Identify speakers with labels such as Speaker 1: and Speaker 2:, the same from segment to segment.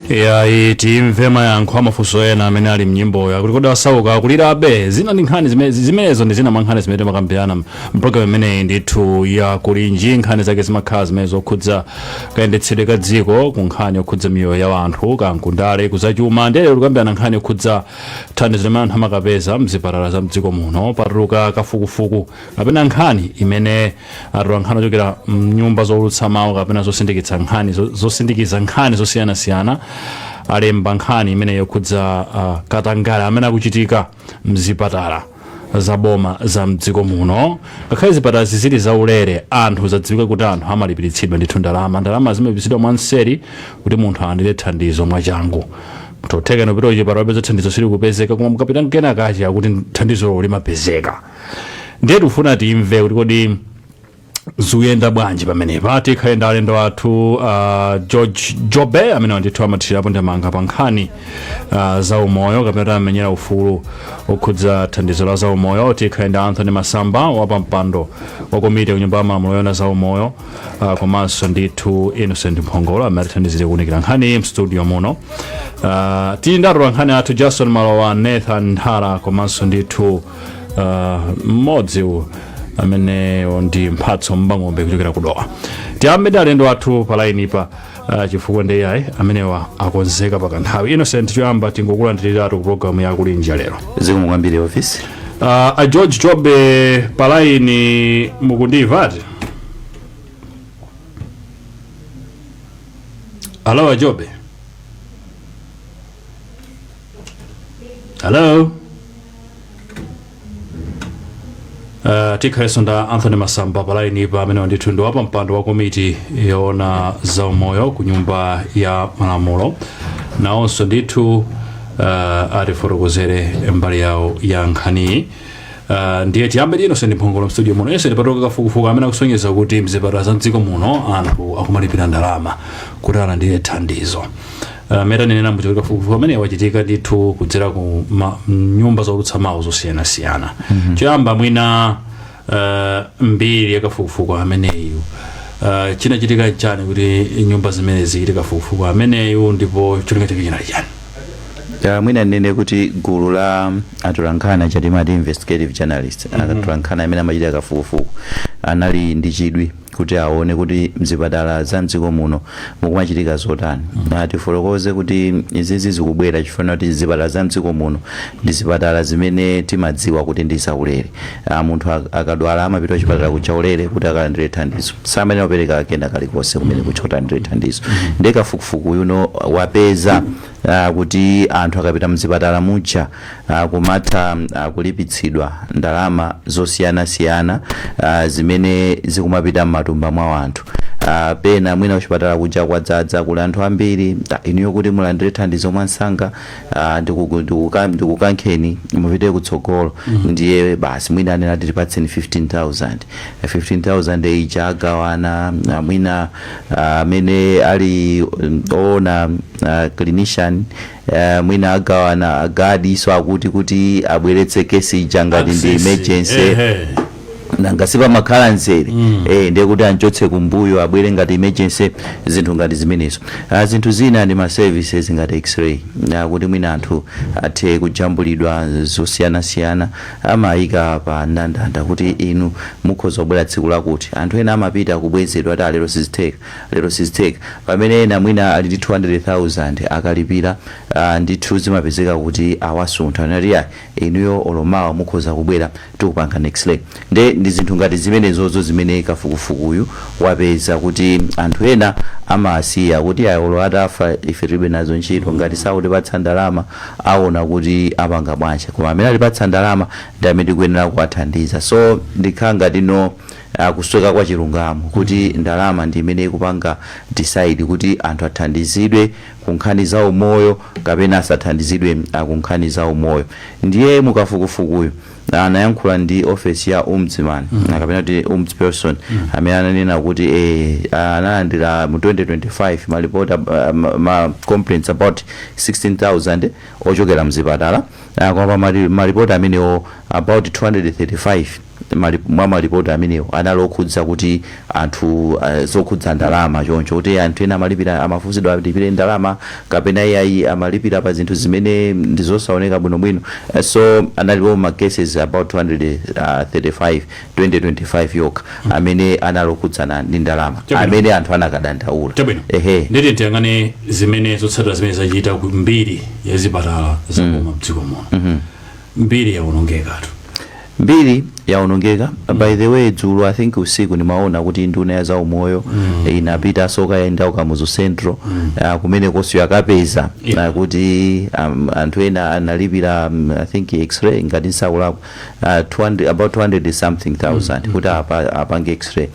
Speaker 1: Yayi, timve mayankho amafunso ena amene ali mnyimboyo, akuti kodi osauka akulirabe? Zina ndi nkhani zimenezo ndi zina mwa nkhani zimene timakambirana mpulogalamu imeneyi ndithu ya Kulinji. Nkhani zake zimakhala zimene zokhudza kayendetsedwe ka dziko, ku nkhani yokhudza miyoyo ya anthu, kankundale, kuzachuma. Ndiye lero tikambirana nkhani yokhudza thandizo limene anthu amakapeza mzipatala za mdziko muno. Patuluka kafukufuku kapena nkhani imene atola nkhani ochokera mnyumba zowulutsa mawu kapena zosindikitsa nkhani zosindikiza nkhani zosiyanasiyana alemba nkhani imene yokhudza katangale amene akuchitika mzipatala zaboma za mdziko muno. Ngakhale zipatala zili zaulere, anthu zadziwika kuti anthu amalipiritsidwa ndithu ndalama. Ndalama zimalipiritsidwa mwanseri kuti munthu alandire thandizo mwachangu. Totheka nopita kuchipatala, peza thandizo silikupezeka, koma mukapita mkenakachi akuti thandizolo limapezeka. Ndiye tikufuna timve kuti kodi zikuyenda bwanji pamenepa. Tikhale ndi alendo athu, George Jobe, amene ndithu amathirirapo ndemanga pa nkhani za umoyo kapena amenyera ufulu okhudza thandizo la za umoyo. Tikhale ndi Anthony Masamba, wapampando wa komiti ku Nyumba ya Malamulo yoona za umoyo, komanso ndithu Innocent Mphongolo amene atithandizire kuwunikira nkhani mstudio muno. Tili ndi atola nkhani athu Jason Malowa, Nathan Nthara, komanso ndithu mmodzi amene ndi Mphatso Mbang'ombe kuchokera kudowa. Tiyambe ndi alendo athu pa line pa, chifukwa ndi ayi amenewa akonzeka pakanthawi. Innocent, choyamba tingokulandiriratu ku programu ya Kulinji lero.
Speaker 2: Zikomo kwambiri, office.
Speaker 1: A George Jobe pa line, mukundimvati? Hello, a Jobe? Hello? Tikhalenso nda Anthony Masamba pa line pa, amene ndithu ndi wapampando wa komiti yoona zaumoyo ku Nyumba ya Malamulo. Nawonso ndithu atifotokozere mbali yawo ya nkhaniyi. Ndiye tiyambe ndi Innocent Mphongolo mstudio muno. Innocent, patuluka kafukufuku amene akusonyeza kuti mzipatala za mdziko muno anthu akumalipira ndalama kuti alandire thandizo. Mmene tanenera muja kuti kafukufuku amene wachitika ndithu kudzera ku nyumba zowulutsa mawu zosiyanasiyana. Choyamba mwina, mbiri ya kafukufuku ameneyu, chinachitika chani kuti nyumba zimene zichite kafukufuku ameneyu, ndipo cholinga chake chinali chani?
Speaker 2: Ya, mwina ndinene kuti gulu la atolankhani aja timati investigative journalist, atolankhani amene amachita kafukufuku, anali ndi chidwi kuti aone kuti mzipatala za mdziko muno mukumachitika zotani. Tifotokoze kuti izizi zikubwera chifukwa kuti zipatala za mdziko muno ndi zipatala zimene timadziwa kuti ndi zaulere. Munthu akadwala amapita kuchipatala kuchaulere kuti akalandire thandizo, samene wapereka kena kalikonse kumene kucha kuti alandire thandizo. Ndiye kafukufuku yuno wapeza kuti anthu akapita mzipatala muja kumatha kulipitsidwa ndalama zosiyanasiyana zimene zikumapita m'matumba mwa anthu. Pena mwina kuchipatala kuja kwadzadza, kuli anthu ambiri, inuyo kuti mulandire thandizo mwansanga, ndikukankheni mupite kutsogolo. Ndiye basi mwina anena ati tipatseni 15,000. 15,000 ija agawana, mwina amene ali oona, clinician, mwina agawana agadi, so akuti kuti abweretse kesi ija ngati ndi
Speaker 1: Access.
Speaker 2: emergency, nanga sipamakhala mzere, ndiye kuti anchotse kumbuyo abwere ngati emergency, zinthu ngati zimenezo. Zinthu zina ndi ma services ngati X-ray, kuti mwina anthu athe kujambulidwa zosiyanasiyana, amayika pa ndandanda kuti inu mukhoza kubwera tsiku lakuti. Anthu ena amapita, kubwezedwa ati, "Lero sizitheka, lero sizitheka," pamene ena mwina ali ndi 200,000 akalipira, ndithu zimapezeka kuti awasuntha, nati, "Ayi, inuyo olomawa mukhoza kubwera, tikupanga x-ray." Nde ndi zinthu ngati zimenezozo zimene kafukufukuyu wapeza kuti anthu ena amasiya kuti, "Ayi, olo atafa ife tilibe nazo ntchito, ngati sakutipatsa ndalama aona kuti apanga bwanji, koma amene atipatsa ndalama ndi amene tikuyenera kuwathandiza." So ndikhala ngati no kusweka kwa chilungamo kuti ndalama ndi imene ikupanga decide kuti anthu athandizidwe ku nkhani za umoyo kapena asathandizidwe ku nkhani za umoyo. Ndiye mukafukufukuyu anayankhula ndi ofesi ya ombudsman kapena kuti ombudsperson, amene ananena kuti analandira mu 2025 malipoti, ma complaints about 16,000 ochokera mzipatala, koma pa malipoti amenewo about 235 mwa malipoti amenewo anali okhudza kuti anthu zokhudza ndalama choncho, kuti anthu ena amalipira, amafunsidwa alipire ndalama kapena iyayi, amalipira pa zinthu zimene ndi zosaoneka bwinobwino. So analipo ma cases about 235 2025 yokha amene anali okhudzana ndi ndalama amene anthu anakadandaula.
Speaker 1: Chabwino.
Speaker 2: Ehe.
Speaker 1: Nditi tiyang'ane zimene zotsatira zimene zachita ku mbiri ya zipatala zaboma mdziko muno. Mbiri yaonongekatu.
Speaker 2: Mbiri yaonongeka. By the way, dzulo, I think usiku, ndimaona kuti nduna ya zaumoyo inapita kukayenda ku Kamuzu Central, kumene koso yakapeza kuti anthu ena analipira I think x-ray, ngati nsakulakwa, 200, about 200 something thousand kuti apange x-ray,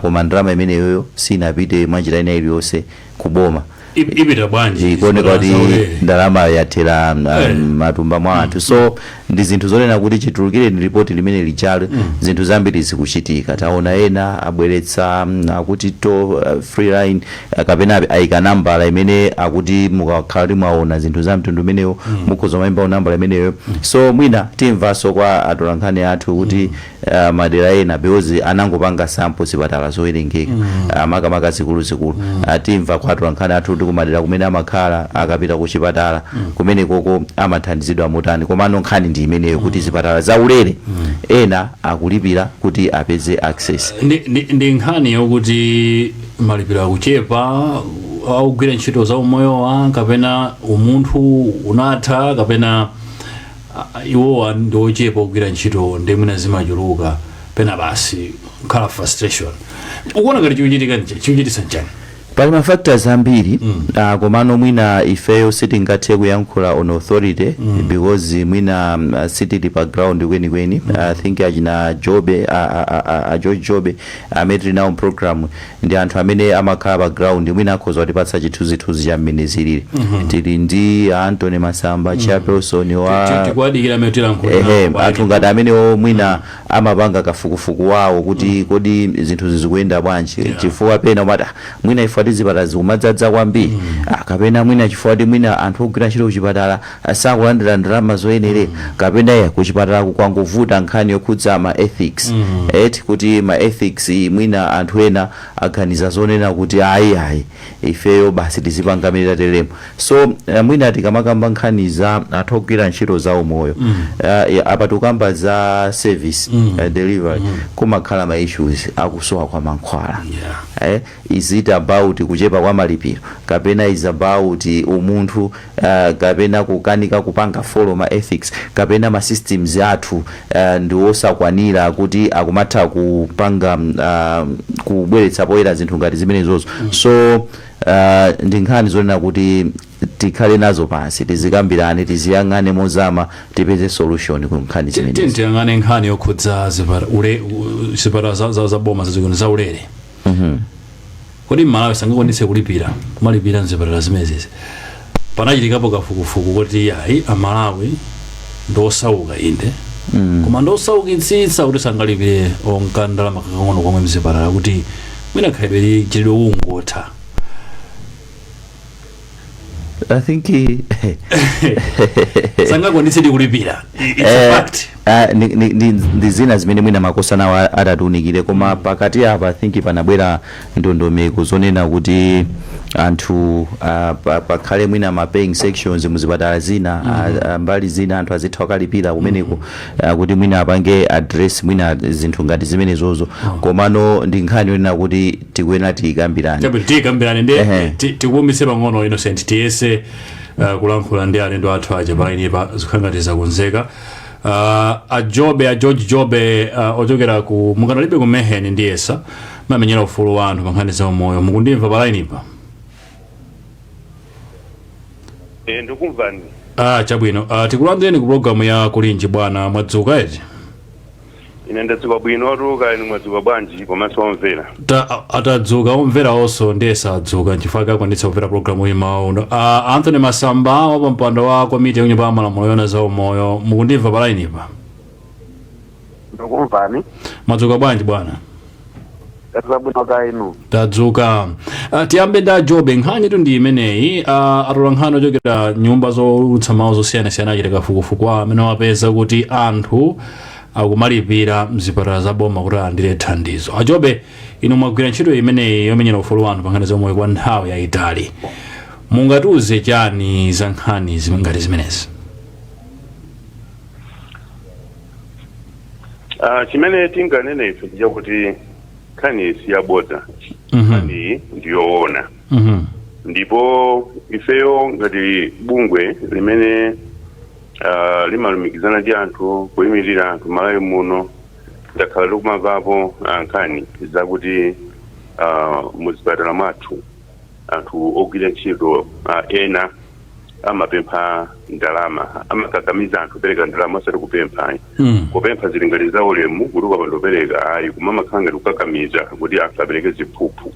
Speaker 2: koma ndalama imeneyoyo sinapite mwanjira ina iliyonse kuboma.
Speaker 1: Ipita bwanji?
Speaker 2: Ikuoneka
Speaker 1: Zipatala
Speaker 2: kuti
Speaker 1: zaulere.
Speaker 2: ndalama yathera matumba mwa anthu. So ndi zinthu zonena kuti chitulukire ni ripoti limene lijalo, zinthu zambiri zikuchitika. Taona ena abweretsa akuti toll free line, kapena ayika nambala imene akuti mukakhala kuti mwaona zinthu za mtundu umenewo, mukhoza mayimba nambala imeneyo. So mwina timvanso kwa atolankhani athu kuti madera ena, because anangopanga sample zipatala zowerengeka, makamaka zikuluzikulu. Timva kwa atolankhani athu kuti kumadera kumene amakhala, akapita ku chipatala kumene koko amathandizidwa motani. Komano nkhani ndi imeneyo, kuti zipatala zaulere ena akulipira kuti apeze access.
Speaker 1: Ndi nkhani yokuti malipiro akuchepa akugwira ntchito za umoyowa, kapena umunthu unatha, kapena iwowa ndi ochepa ogwira ntchito, ndi mwina zimachuluka, pena basi kukhala frustration? Ukuona ngati chikuchitika chikuchitisa nchani?
Speaker 2: Pali ma factors ambiri, komano mwina ifeyo sitingathe kuyankhula on authority because mwina sitili pa ground kwenikweni. I think achina Jobe, a George Jobe amene tili nawo program ndi anthu amene amakhala pa ground, mwina akhoza kutipatsa chithunzithunzi cha mmene zilili. Tili ndi Anthony Masamba, chairperson wa
Speaker 1: Tikuwadikira amene tilankhula.
Speaker 2: Ehe, anthu ngati amenewo mwina amapanga kafukufuku wawo kuti kodi zinthu zikuyenda bwanji, chifukwa pena umati, "Ah, mwina ife tizipatala zikumadzaza kwambiri, kapena mwina chifukwa kuti mwina anthu ogwira ntchito kuchipatala sakulandira ndalama zoyenerera, kapena ya kuchipatala kwangovuta nkhani yokhudza ma ethics, eti kuti ma ethics, mwina anthu ena aganiza zonena kuti ayi, ayi, ifeyo basi tizipanga mmene tateremo." So mwina tikamakamba nkhani za anthu ogwira ntchito za umoyo, apa tikukamba za service delivery, kumakhala ma issues akusowa kwa mankhwala. Is it about kuchepa kwa malipiro, kapena is about umunthu, kapena kukanika kupanga follow ma ethics, kapena ma systems athu ndi osakwanira kuti akumatha kupanga kubweretsa poyera zinthu ngati zimenezozo? So ndi nkhani zonena kuti tikhale nazo pansi, tizikambirane, tiziyang'ane mozama, tipeze solution ku nkhani zimenezi.
Speaker 1: Tiyang'ane nkhani yokhudza zipatala zipatala za boma zazikulu zaulere. Kodi Mmalawi sangakwanitse kulipira, kumalipira mzipatala zimenezi? Panachitikapo kafukufuku kuti ayi, Amalawi ndosauka inde, koma ndosaukitsitsa kuti sangalipire onka ndalama kakang'ono komwe mzipatala, kuti mwina khalidwe chilidwe ungotha?
Speaker 2: I think
Speaker 1: Sangakwanitse ndi kulipira. It's a fact.
Speaker 2: Ndi zina zimene mwina makosanawo atatiunikire, koma pakati apa I think panabwera ndondomeko zonena kuti anthu pakhale mwina ma paying sections muzipatala zina, mbali zina anthu azitha kukalipira kumeneko, kuti mwina apange address mwina zinthu ngati zimenezozo. Komano ndi nkhani yonena kuti tikuyenera tiyikambirane.
Speaker 1: Chabwino, tiyikambirane ndi tikuumitse pang'ono, Innocent, tiyese kulankhula ndi alendo athu aja palainipa, zikhala ngati zakonzeka. A Jobe, a George Jobe, ochokera ku mukanalibe ku MEHEN, ndiyesa mamenyera ufulu wa anthu pa nkhani za umoyo, mukundimva palainipa?
Speaker 3: Eh, ndikumvani.
Speaker 1: Ah, chabwino. Tikulandireni ku programu ya Kulinji. Bwana, mwadzuka eti?
Speaker 3: Ine ndadzuka bwino, kaya inu mwadzuka bwanji komanso omvera?
Speaker 1: Atadzuka omvera onso, ndiye sadzuka nchifukwa akakwanitsa kumvera programu iyi mawa uno. Anthony Masamba, wapampando wa komiti ya kunyumba ya malamulo yona za umoyo, mukundimva palainipa?
Speaker 4: Ndikumvani.
Speaker 1: Mwadzuka bwanji, bwana?
Speaker 4: Ndadzuka bwino, kaya inu?
Speaker 1: Tadzuka. Tiyambe ndi Ajobe. Nkhani tu ndi imeneyi. Atola nkhani ochokera nyumba zowulutsa mawu zosiyanasiyana achita kafukufuku awo amene wapeza kuti anthu Akumalipira mzipatala za boma kuti alandire thandizo. Ajobe, inu mwagwira ntchito imeneyi yomenyera ufulu wa anthu pa nkhani zaumoyo kwa nthawi yayitali. Mungatiuze chani za nkhani ngati zimenezi?
Speaker 3: Chimene tinganene ife ndi chakuti nkhani si yabodza. Nkhani ndiyoona. Ndipo ifeyo ngati bungwe limene limalumikizana ndi anthu, kuyimirira anthu Malawi muno, ndakhala tikumamvapo nkhani zakuti muzipatala mwathu anthu ogwira ntchito ena amapempha ndalama, amakakamiza anthu kupereka ndalama, osati kupempha ayi. Kupempha zili ngati za ulemu kuti ukapanda kupereka ayi, koma amakhala ngati kukakamiza kuti anthu apereke ziphuphu,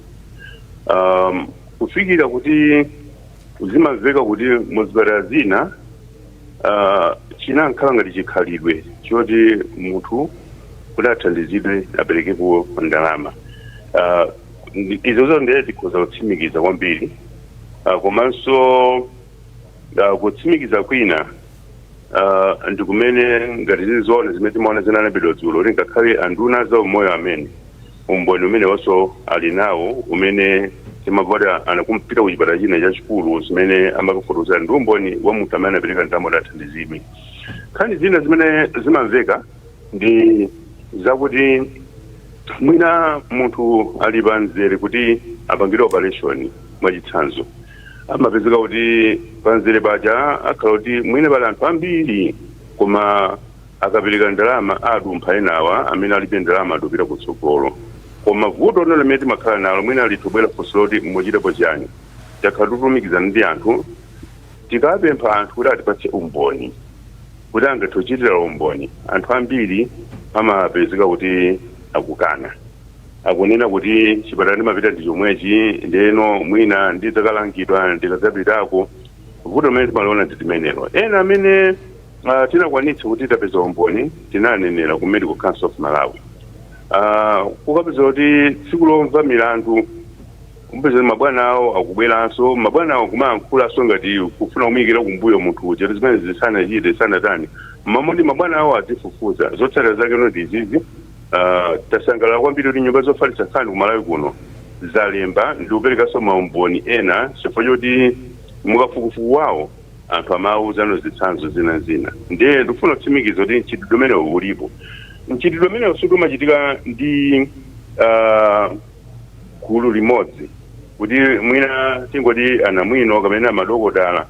Speaker 3: kufikira kuti zimamveka kuti muzipatala zina chinakhala ngati chikhalidwe choti munthu kuti athandizidwe aperekepo ndalama. Izozo ndiye tikhoza kutsimikiza kwambiri. Komanso kutsimikiza kwina ndi kumene ngati zili zoona zimene timaona zinalembedwa dzulo, kuti ngakhale anduna za umoyo amene umboni umenewonso ali nawo, umene timamva kuti anakumpita ku chipatala china chachikulu, zimene amakafotokozera ndi umboni wa munthu amene anapereka ndalama kuti athandizidwe. Nkhani zina zimene zimamveka ndi zakuti mwina munthu ali pa mzere kuti apangidwe operation, mwachitsanzo, amapezeka kuti pamzere paja akhala kuti mwina pali anthu ambiri, koma akapereka ndalama adumpha enawa amene alibe ndalama adupita kutsogolo. Koma vuto lino limene timakhala nalo, mwina litobwera funso loti muchitepo chani, takhala tikulumikizana ndi anthu, tikapempha anthu kuti atipatse umboni, kuti angathe kuchitira umboni, anthu ambiri amapezeka kuti akukana, akunena kuti chipatala ndimapita ndi chomwechi, ndeno mwina ndidzakalangidwa ndikadzapitako. Vuto limene timaliona ndi limenelo. Ena amene tinakwanitsa kuti tapeza umboni, tinanenera ku Medical Council of Malawi, kukapeza kuti tsiku lomva milandu kumpeza mabwana awo akubweranso, mabwana awo kumayankhulanso ngati kufuna kumuyikira kumbuyo munthu uja kuti zimene zisanachite sanatani, mamoti mabwana awo azifufuza. Zotsatira zake no ndi izizi. Tasangalala kwambiri kuti nyumba zofalitsa nkhani ku Malawi kuno zalemba ndi kuperekanso maumboni ena, chifukwa choti mukafukufuku wawo anthu amawuzano zitsanzo zina zina. Ndiye ndikufuna kutsimikiza kuti mchitidwe umenewu ulipo. Mchitidwe umenewu sumachitika ndi gulu limodzi, kuti mwina tingoti anamwino kapena madokotala.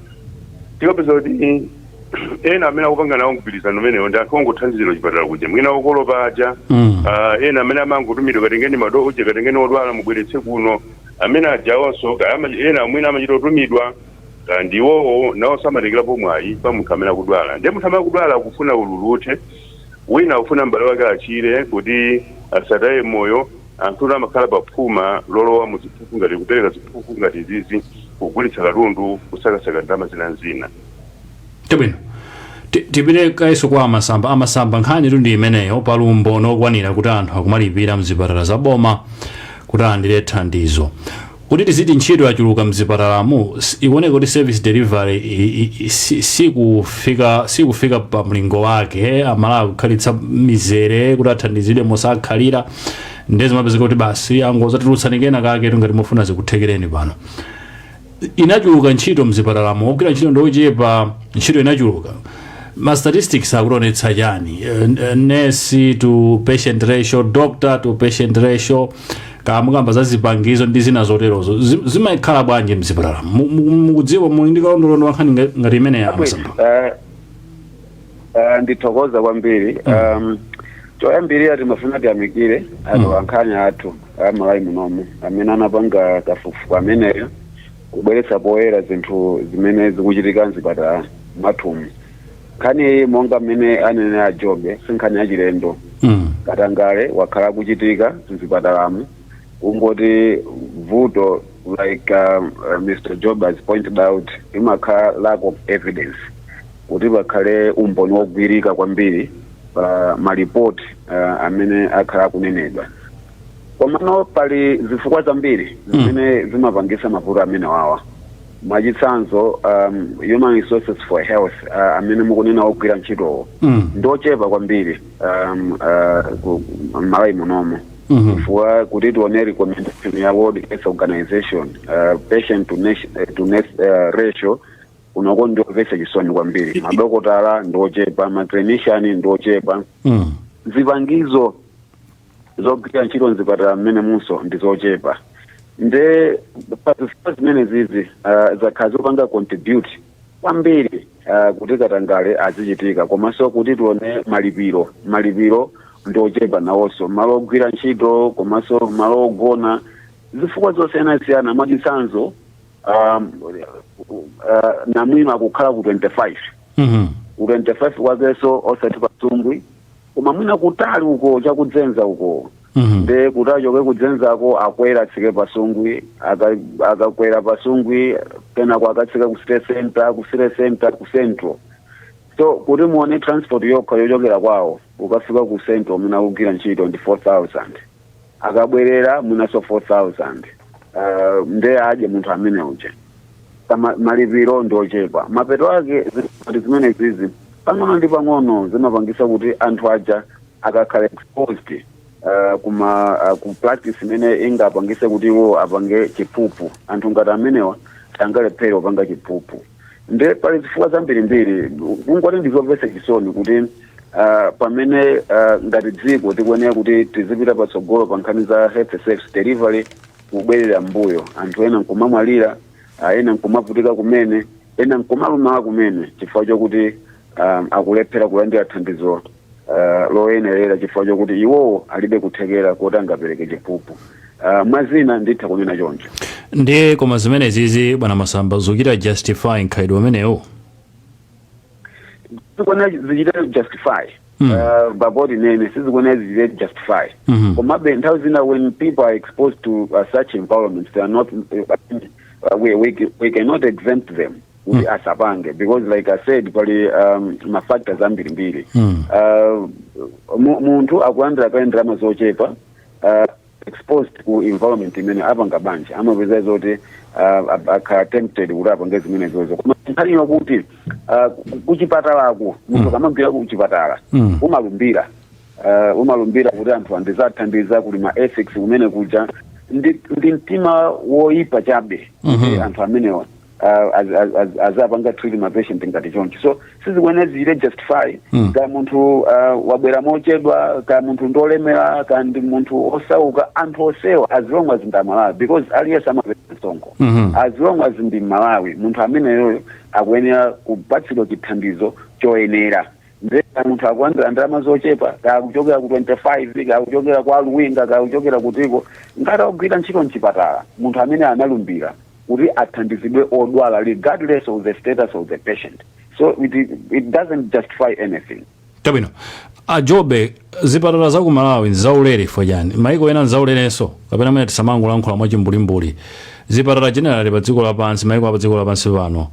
Speaker 3: Tikapeza kuti ena amene akupanga nawo mgwirizano umenewo ndi anthu ongothandizira chipatala kuja, mwina okolopa aja, ena amene amangotumidwa, katengeni madoje, katengeni odwala mubweretse kuno, amene ajawonso kaya ena mwina amachita kutumidwa, ndiwowo nawonso amatengerapo mwayi pa munthu amene akudwala. Ndiye munthu amene akudwala akufuna ululuthe, wina akufuna m'bale wake achire kuti asataye moyo. Anthu amakhala pa phuma lolowa mu ziphuphu, ngati kupereka ziphuphu ngati izizi, kugulitsa katundu, kusakasaka ndalama zina zina.
Speaker 1: Chabwino. Tipite kayeso kwa amasamba. Amasamba, nkhani tu ndi imeneyo. Pali umboni okwanira kuti anthu akumalipira mzipatala za boma kuti alandire thandizo. Kuti tiziti ntchito yachuluka mzipatalamu, ikuoneka kuti service delivery sikufika pa mlingo wake. Amalawi kukhalitsa mizere kuti athandizidwe mosakhalira, ndiye zimapezeka kuti basi angozatulutsani kena kake ngati mufuna zikuthekereni. Pano inachuluka ntchito mzipatalamo, ogwira ntchito ndiochepa, ntchito inachuluka. Ma statistics akutionetsa chani? Nurse to patient ratio, doctor to patient ratio, kamukamba za zipangizo ndi zina zoterozo, zimakhala bwanji mzipatala? Mukudziwa, muli ndi kalondolondo wa nkhani ngati imene ya amasamba?
Speaker 4: Ndithokoza kwambiri. Choyambirira timafuna tiyamikire anthu ankhani athu amalawi munomu amene anapanga kafukufuku ameneyo kubweretsa poyera zinthu zimene zikuchitika mzipatala mwathumu. Nkhani iyi, monga mmene anenera a Jobe, si nkhani yachilendo. Katangale wakhala kuchitika mzipatalamu, kungoti vuto, like Mr Job has pointed out, imakhala lack of evidence, kuti pakhale umboni wogwirika kwambiri pa malipoti amene akhala akunenedwa. Komano pali zifukwa zambiri zimene zimapangisa mavuto amene wawa. Mwachitsanzo, human resources for health, amene mukunena ogwira ntchitowo ndochepa kwambiri Malawi munomo, chifukwa kuti tione recommendation ya World Health Organization, patient to nation, to nurse ratio kunoko ndiomvetsa chisoni kwambiri. Madokotala ndiochepa, maclinician ndiochepa, zipangizo zogwira ntchito mzipatala mmene munso ndi zochepa. Nde pazifukwa zimene zizi zakhala zopanga contribute kwambiri kuti katangale azichitika. Komanso kuti tione malipiro, malipiro ndiochepa nawonso, malo ogwira ntchito komanso malo ogona, zifukwa zosiyanasiyana. Mwachitsanzo, namwino akukhala ku 25, ku 25 kwakenso osati pa Nsungwi, koma mwina kutali uko, chakudzenza uko. Nde kuti achoke kudzenzako akwera atsike pa Nsungwi, akakwera pa Nsungwi, kenako akatsika ku city center, ku city center ku Central. So kuti muone transport yokha yochokera kwawo ukafika ku Central mwina akugwira ntchito ndi 4000, akabwerera mwinaso 4000. Nde adye munthu amene uja. Malipiro ndi ochepa. Mapeto ake zinthu zimene zizi pang'ono ndi pang'ono zimapangisa kuti anthu aja akakhala exposed kuma ku practice imene ingapangise kuti iwo apange chiphuphu. Anthu ngati amenewa sangalephere kupanga chiphuphu. Nde pali zifukwa zambirimbiri. Kungoti ndizomvetsa chisoni kuti pamene ngati dziko tikuyenera kuti tizipita patsogolo pa nkhani za health service delivery, kubwerera mbuyo, anthu ena nkumamwalira, ena nkumavutika kumene, ena nkumalumala kumene, chifukwa chokuti akulephera kulandira thandizo loyenerera, chifukwa chokuti iwowo alibe kuthekera kuti angapereke chiphuphu. Mwazina nditha kunena choncho.
Speaker 1: Ndiye koma zimenezizi, bwana Masamba, zikuchita justify mkhalidwe umenewu?
Speaker 4: Zikuona zichite justify? Baboti nene sizikuona zichite justify. Komabe nthawi zina when people are exposed to such environments, they are not we cannot exempt them kuti asapange, because like I said, pali ma factors ambirimbiri. Munthu akulandira kale ndalama zochepa, exposed ku environment imene apanga banja, amapeza zoti akhala tempted kuti apange zimenezozo. Koma nkhani yokuti kuchipatalako munthu kamagwira kuchipatala, umalumbira kuti anthu andizathandiza, kuli ma ethics kumene kuja. Ndi mtima woyipa chabe kuti anthu amenewa azapanga treat ma patient ngati choncho. So sizikuyenera zichite justify. Kaya munthu wabwera mochedwa, kaya munthu ndolemera, kaya ndi munthu osauka, anthu osewa, as long as ndi Amalawi, because aliyense amapeza msonkho, as long as ndi Malawi, munthu ameneyoyo akuyenera kupatsidwa chithandizo choyenera. Nde munthu akulandira ndalama zochepa, kaya kuchokera ku 25, kaya kuchokera kwa Luwinga, kaya kuchokera kutiko, ngati akugwira ntchito mchipatala, munthu amene analumbira kuti athandizidwe odwala regardless of the status of the patient. So it doesn't justify anything.
Speaker 1: Chabwino. Ajobe, zipatala za ku Malawi nzaulere chifukwa chani? Maiko ena nzaulerenso, kapena mwina tisamangolankhula mwachimbulimbuli? Zipatala generally pa dziko lapansi, maiko apa dziko lapansi pano,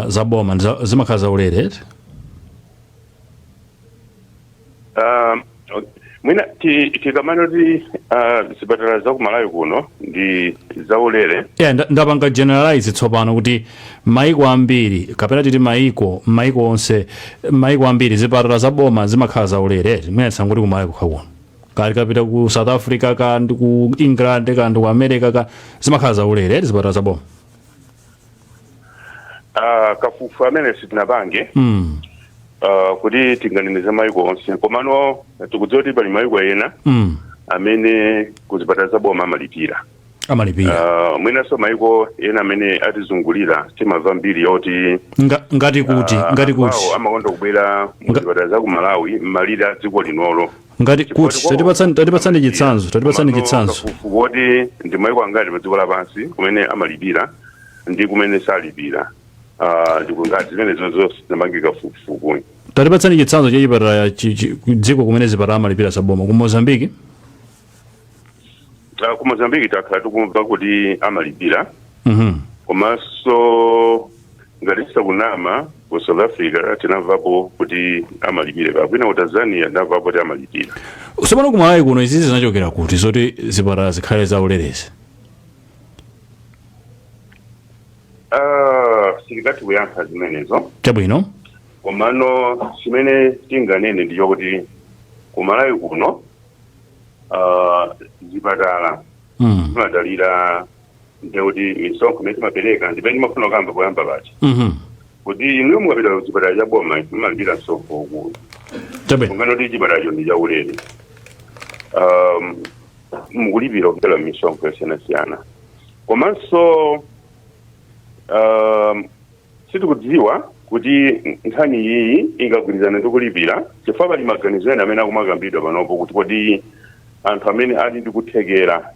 Speaker 1: zaboma zimakhala zaulere, eti?
Speaker 3: Okay. Mwina tikamanoti zipatala za ku Malawi kuno ndi zaulere,
Speaker 1: Yeah, ndapanga generalize tsopano kuti maiko ambiri, kapena titi maiko onse, maiko ambiri zipatala za boma zimakhala zaulere, eti? Mwina tisangoti ku Malawi kokha kuno. Kali kapita ku South Africa, ka ndi ku England, ka ndi ku America, ka zimakhala zaulere, eti, zipatala za boma?
Speaker 3: Kafukufuku amene sitinapange kuti tinganene za maiko onse, komano tikudziwa kuti pali maiko ena amene kuzipatala za boma amalipira.
Speaker 1: Amalipira.
Speaker 3: Mwinanso maiko ena amene atizungulira timamva mbiri yoti
Speaker 1: Ngati kuti? Ngati kuti?
Speaker 3: Awo amakonda kubwera muzipatala za ku Malawi m'malire a dziko linolo.
Speaker 1: Ngati
Speaker 3: Chifukwa
Speaker 1: kuti?
Speaker 3: kwawo
Speaker 1: Tatipatsani
Speaker 3: amalipira.
Speaker 1: chitsanzo, tatipatsani
Speaker 3: Komano
Speaker 1: chitsanzo.
Speaker 3: kafukufuku woti ndi maiko angati pa dziko lapansi kumene amalipira ndi kumene salipira, ndikungati zimene zonse zinapange kafukufuku.
Speaker 1: Tatipatsani chitsanzo cha chipatala dziko kumene zipatala amalipira za boma. Ku Mozambiki?
Speaker 3: Ku Mozambiki takhala tikumva kuti amalipira. Komanso ngati sikunama, ku South Africa tinamvapo kuti amalipira, kapena ku Tanzania tinamvapo kuti amalipira.
Speaker 1: Tsopano ku Malawi kuno izizi zinachokera kuti, zoti zipatala zikhale zaulerezi?
Speaker 3: Sindingathe kuyankha zimenezo.
Speaker 1: Chabwino.
Speaker 3: Komano chimene tinganene ndi chokuti kumalawi kuno zipatala zimadalira ndekuti misonkho imene timapereka, ndimene ndimafuna kukamba poyamba paja kuti inuyo mukapita ku chipatala cha boma mumalipira msonkho ukulu. Kungano kuti chipatalacho ndi chaulere, mukulipira kupitala misonkho yosiyanasiyana. Komanso sitikudziwa kuti nkhani iyi ingagwirizane ndi kulipira, chifukwa pali maganizo ena amene akumakambidwa panopo kuti kodi anthu amene ali ndi kuthekera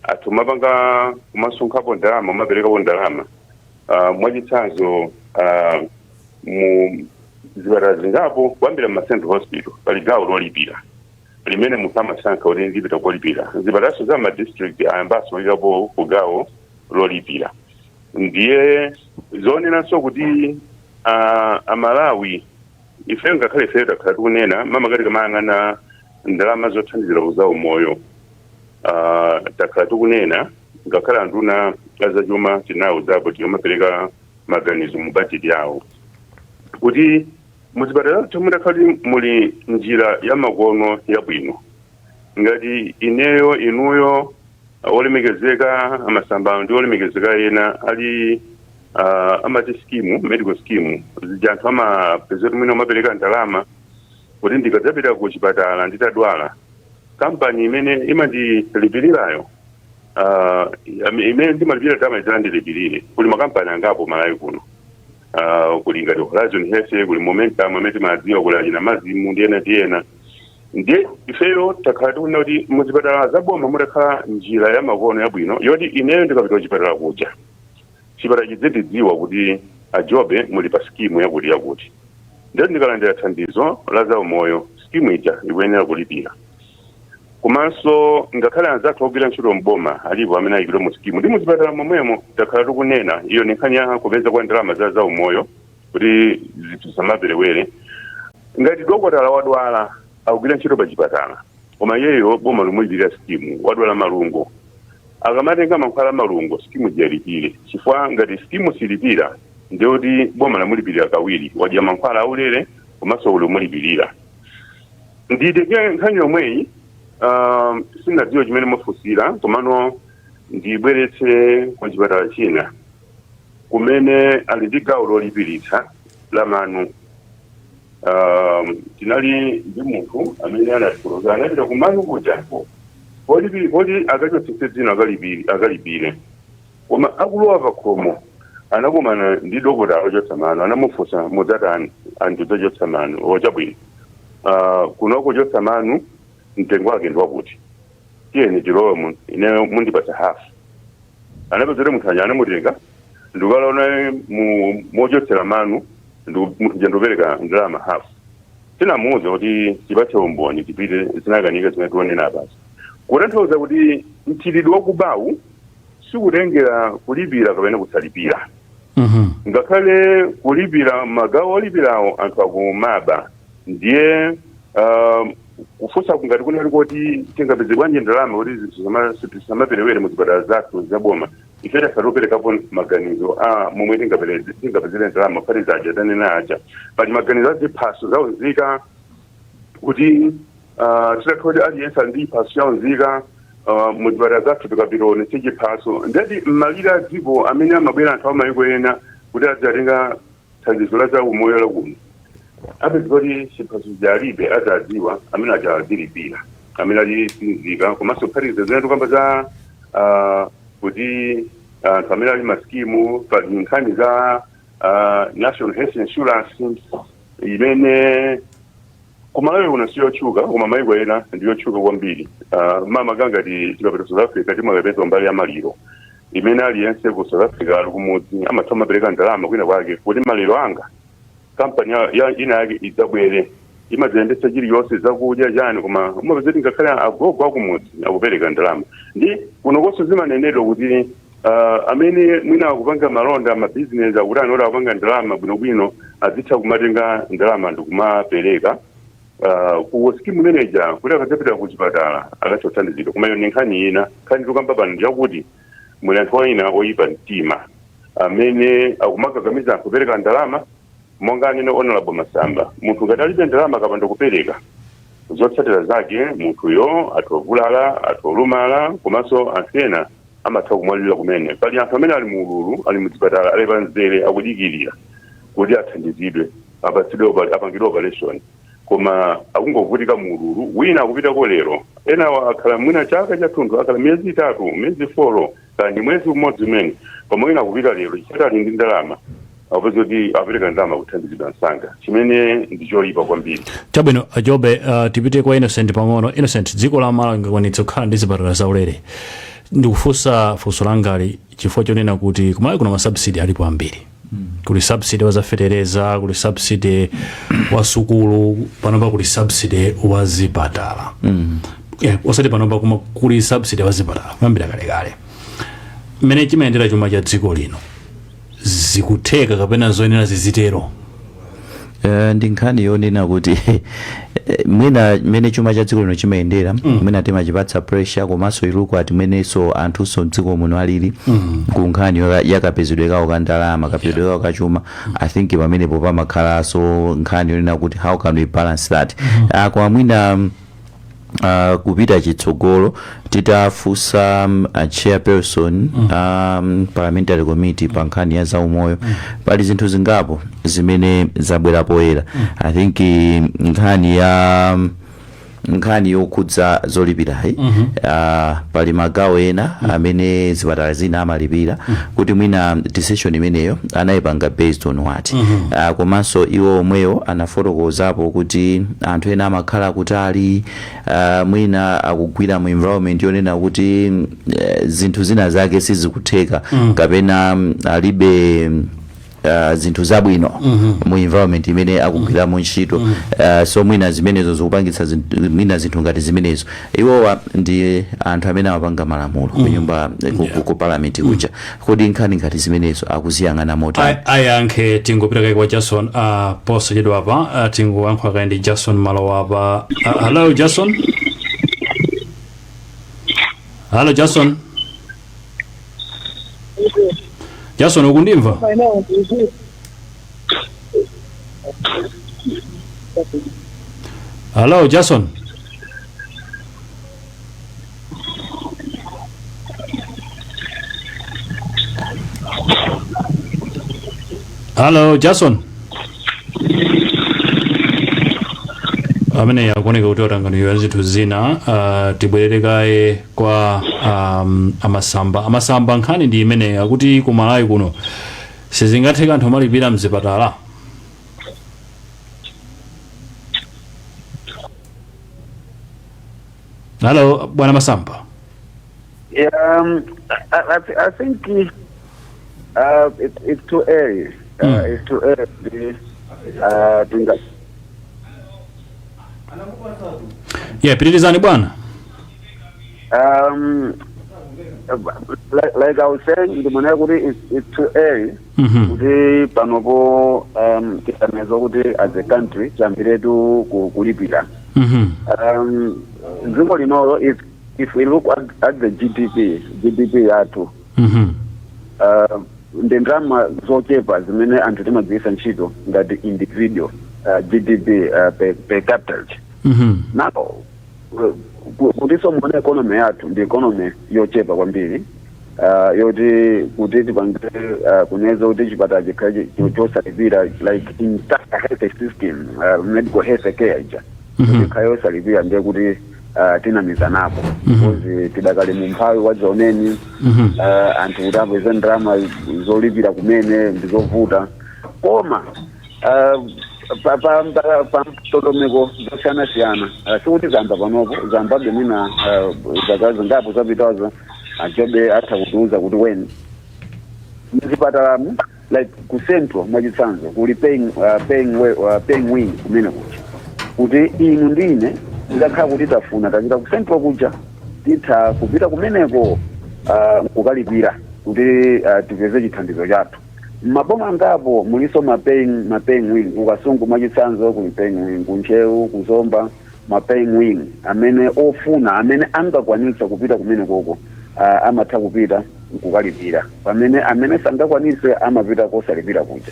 Speaker 3: athu mapanga kumasonkhapo ndalama, maperekapo ndalama. Mwachitsanzo, mu zipatala zingapo kuyambira ma central hospital pali gawo lolipira limene munthu amasankha kuti ndipita kolipira. Zipatalaso za ma district ayambaso kuyikapo ku gawo lolipira. Ndiye zoonenanso kuti Amalawi ife, ngakhale ife takhala tikunena mamakati kamayang'ana ndalama zothandizira kuza umoyo, takhala tikunena, ngakhale anduna azachuma tinawuzapo tikumapereka maganizo mu budget yawo, kuti muzipatala mudakhali muli njira ya makono yabwino, ngati ineyo, inuyo, olemekezeka amasamba ndi olemekezeka ena ali amati scheme, medical scheme zija, anthu amapeza kuti mwina umapereka ndalama kuti ndikadzapita ku chipatala nditadwala, kampani imene imandilipirirayo, imene ndimalipira ndalama idzandilipirire. Kuli makampani angapo Malawi kuno, kuli ngati Horizon Health, kuli Momentum amene timadziwa, kuli achina Mazimu ndi ena ndi ena. Ndiye ifeyo takhala tikunena kuti muzipatala zaboma mutakhala njira ya makono yabwino yoti ineyo ndikapita kuchipatala kuja, chipatala chidzindidziwa kuti ajobe muli pa scheme yakuti yakuti, ndiye ndikalandira thandizo la zaumoyo, scheme ija ikuyenera kulipira. Komanso ngakhale anzathu ogwira ntchito mboma alipo amene ayikidwa mu scheme ndi muzipatala momwemo. Takhala tikunena iyo ni nkhani ya kupeza kwa ndalama za zaumoyo kuti zinthu zisamaperewere. Ngati dokotala wadwala, akugwira ntchito pa chipatala, koma iyeyo boma lomulipirira scheme, wadwala malungo, akamatenga mankhwala malungo, scheme iyalipire, chifukwa ngati scheme silipira ndiyoti boma lamulipirira kawiri, wadya mankhwala aulere komanso uli umulipirira. Nditenge nkhani yomweyi, sinadziwa chimene mwafunsira, komano ndibweretse kwa chipatala china kumene ali ndi gawo lolipiritsa la manu. Tinali ndi munthu amene anatifotokoza, anapita kumanu kujako poti akachotsetse dzino, akalipire, koma akulowa pakhomo anakumana ndi dokotala ochotsa mano. Anamufunsa, "Mudzatani?" "Anthu dzachotsa mano." "Ochabwino, kuno kuchotsa mano mtengo wake ndi wakuti, tiyeni tilowe mu ine mundipatsa hafu." Anapeza kuti munthu aja anamutenga ndikalaona mu mochotsera manu, munthu uja ndikupereka ndalama hafu. Tinamuwuza kuti tipatse umboni tipite, zinakanika. Zimene tionena basi kutanthauza kuti mchitidwe wakubawu sikutengera kulipira kapena kusalipira. Ngakhale kulipira, magawo olipirawo anthu akumaba. Ndiye kufunsa kungati kunali kuti tingapeze bwanji ndalama kuti zinthu zisamaperewere mu zipatala zathu zaboma, ife takhala toperekapo maganizo a momwe tingapezere ndalama. Kuphatikiza aja tanena aja, pali maganizo aziphaso zaunzika, kuti titakhala kuti aliyense ali ndi chiphaso chaunzika, muzipatala zathu tikapita onetse chiphaso, ndati m'malire a dziko amene amabwera anthu amayiko ena kuti adzatenga thandizo la za umoyo lakuno, apeza kuti chiphaso chalibe, azadziwa amene aja azilipira amene ali sinzika. Komanso kuphatikiza zimene tikamba za kuti anthu amene ali ma scheme, pali nkhani za National Health Insurance imene kumalawi kuno siyotchuka, koma maiko ena ndiyotchuka kwambiri. Mama ngati tikapita South Africa timakapeza mbali ya maliro imene aliyense ku South Africa ali kumudzi amatha mapereka ndalama kwina kwake kuti maliro anga kampani ina yake idzabwere imadzayendetsa chiliyonse, zakudya, chani, koma umapeza kuti ngakhale agogo akumudzi akupereka ndalama. Ndi kuno konso zimanenedwa kuti amene mwina akupanga malonda, mabizinesi, akuti anoti akupanga ndalama bwinobwino, azitha kumatenga ndalama ndikumapereka ku scheme manager kuti akadzapita ku chipatala akatha kuthandizidwa. Koma iyo ni nkhani ina. Nkhani tikamba pano ndiyakuti muli anthu ena oyipa mtima. Amene akumakakamiza anthu kupereka ndalama, monga anene Honorable Masamba, munthu ngati alibe ndalama akapanda kupereka, zotsatira zake munthuyo athovulala, atholumala, komanso anthu ena amatha kumwalira kumene. Pali anthu amene ali mu ululu, ali muzipatala, ali pamzere akudikirira kuti athandizidwe, apatsidwe apangidwe operation, koma akungovutika mu ululu. Wina akupitako lero, enawo akhala mwina chaka chathunthu, akhala miyezi 3, miyezi 4, kandi mwezi umodzi umene, koma wina akupita lero chifukwa ali ndi ndalama, akupeza kuti apereka ndalama kuthandizidwa msanga, chimene ndi choyipa kwambiri.
Speaker 1: Chabwino, Ajobe, tipite kwa Innocent pang'ono. Innocent, dziko la Malawi lingakwanitse kukhala ndi zipatala zaulere? Ndikufunsa funso langali chifukwa chonena kuti kumalawi kuno ma subsidy alipo ambiri. Kuli subsidy wa zafetereza, kuli subsidy wa sukulu, panopa kuli subsidy wa zipatala. Yeah, osati panopa, koma kuli subsidy wa zipatala kuyambira kalekale. Mmene chimayendera chuma cha dziko lino, zikutheka kapena zoyenera zizitero?
Speaker 2: Ndi nkhani yonena kuti mwina mmene chuma cha dziko lino chimayendera, mwina timachipatsa pressure, komanso iluku ati mmenenso anthunso mdziko muno alili ku nkhani yakapezedwe kawo ka ndalama, kapezedwe kawo ka chuma. I think pamenepo pamakhalanso nkhani yonena kuti how can we balance that? Koma mwina kupita chitsogolo, titafunsa a chairperson parliamentary committee pa nkhani ya zaumoyo, pali zinthu zingapo zimene zabwera poyera. I think nkhani yokhudza zolipirayi, pali magawo ena amene zipatala zina amalipira, kuti mwina decision imeneyo anayipanga based on what? Komanso iwo omweyo anafotokozapo kuti anthu ena amakhala kutali, mwina akugwira mu environment yonena kuti zinthu zina zake sizikutheka, kapena alibe zinthu zabwino mu environment imene akugwiramo ntchito. So mwina zimenezo zikupangitsa mwina zinthu ngati zimenezo. Iwowa ndi anthu amene amapanga malamulo ku nyumba, ku parliament kuja. Kodi nkhani ngati zimenezo akuziyang'ana motani?
Speaker 1: Ayankhe. Tingopita kaye kwa Jason posachedwa apa. Tingoyankhula kaye ndi Jason Malowa apa. Hello Jason, hello Jason. Jason, ukundimva? Hello Jason. Hello Jason. Amene akuoneka kuti watanganidwa ndi zinthu zina. Tibwerere kaye kwa Amasamba. Amasamba, nkhani ndi imeneyi, akuti ku Malawi kuno sizingatheka anthu amalipira mzipatala. Hello bwana Masamba.
Speaker 4: Yeah, I think it's too early. It's too early.
Speaker 1: Yeah, pitirizani bwana.
Speaker 4: Like I was saying, ndimona kuti it's too early kuti panopo tisaneza kuti as a country tiyambiretu kulipira. Dziko linolo, if we look at the GDP yathu, ndi ndalama zochepa zimene anthu timagwiritsa ntchito ngati individual, GDP per capita. Now kutinso muone economy yathu ndi economy yochepa kwambiri, yoti kuti tipange kuneza kuti chipatala chikhale chosalipira, like entire health system, medical health care ija ikhale yosalipira, ndiye kuti tinamizanapo, because tidakali mu mphawi wadzaoneni. Anthu kuti apeze ndalama zolipira kumene ndizovuta, koma pa ndondomeko zosiyanasiyana, sikuti zamba panopo, zambabe mwina zaka zingapo zapitazo. Ajobe atha kutiuza kuti weni mzipatalamu, like ku Central mwachitsanzo, kuli paying wing kumene kuja, kuti inu ndine tikakhala kuti tafuna tapita ku Central kuja, titha kupita kumeneko kukalipira kuti tipeze chithandizo chathu. Maboma angapo muliso ma paying wing. Kukasungu mwachitsanzo kuli paying wing, kuNtcheu, kuZomba, ma paying wing amene ofuna, amene angakwanitsa kupita kumene koko, amatha kupita. Nkukalipira, pamene amene sangakwanise amapita kosalipira kuja.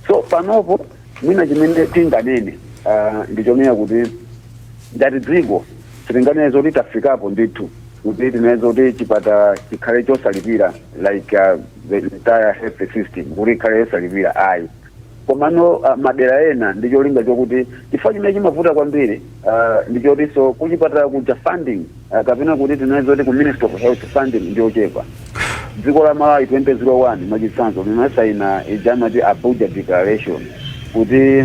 Speaker 4: So panopo mwina chimene tinganene ndichonena kuti ngati dziko sitinganene zoti tafikapo ndithu kuti tinene zoti chipatala chikhale chosalipira, like the entire health system kuti ikhale yosalipira, ayi. Komano madera ena ndi cholinga chokuti, chifukwa chimene chimavuta kwambiri ndichotinso kuchipatala kuja funding, kapena kuti tinene zoti ku Ministry of Health funding ndiyochepa. Dziko la Malawi 2001 mwachitsanzo linasaina ija amati Abuja Declaration kuti